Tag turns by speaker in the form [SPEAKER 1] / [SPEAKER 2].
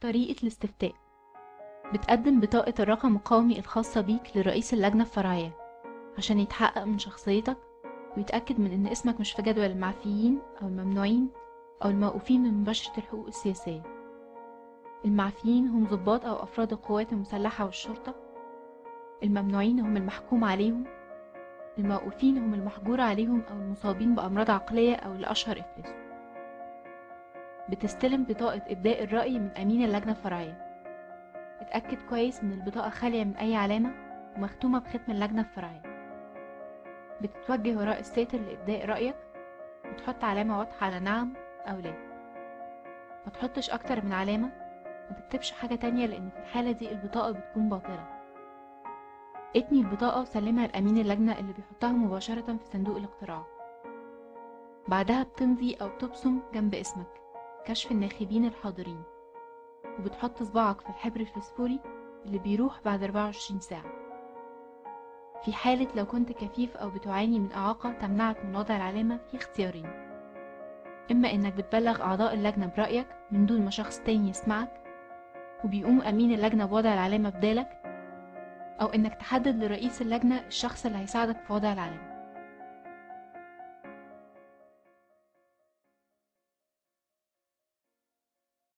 [SPEAKER 1] طريقة الاستفتاء: بتقدم بطاقة الرقم القومي الخاصة بيك لرئيس اللجنة الفرعية عشان يتحقق من شخصيتك ويتأكد من إن اسمك مش في جدول المعفيين أو الممنوعين أو الموقوفين من مباشرة الحقوق السياسية. المعفيين هم ضباط أو أفراد القوات المسلحة والشرطة، الممنوعين هم المحكوم عليهم، الموقوفين هم المحجور عليهم أو المصابين بأمراض عقلية أو الأشهر إفلاسه. بتستلم بطاقة إبداء الرأي من أمين اللجنة الفرعية. اتأكد كويس إن البطاقة خالية من أي علامة ومختومة بختم اللجنة الفرعية. بتتوجه وراء الساتر لإبداء رأيك وتحط علامة واضحة على نعم أو لا. ما تحطش أكتر من علامة، ما تكتبش حاجة تانية لأن في الحالة دي البطاقة بتكون باطلة. اتني البطاقة وسلمها لأمين اللجنة اللي بيحطها مباشرة في صندوق الاقتراع. بعدها بتمضي أو بتبصم جنب اسمك كشف الناخبين الحاضرين، وبتحط صباعك في الحبر الفسفوري اللي بيروح بعد 24 ساعة. في حالة لو كنت كفيف أو بتعاني من إعاقة تمنعك من وضع العلامة، في اختيارين: إما إنك بتبلغ أعضاء اللجنة برأيك من دون ما شخص تاني يسمعك وبيقوم أمين اللجنة بوضع العلامة بدالك، أو إنك تحدد لرئيس اللجنة الشخص اللي هيساعدك في وضع العلامة.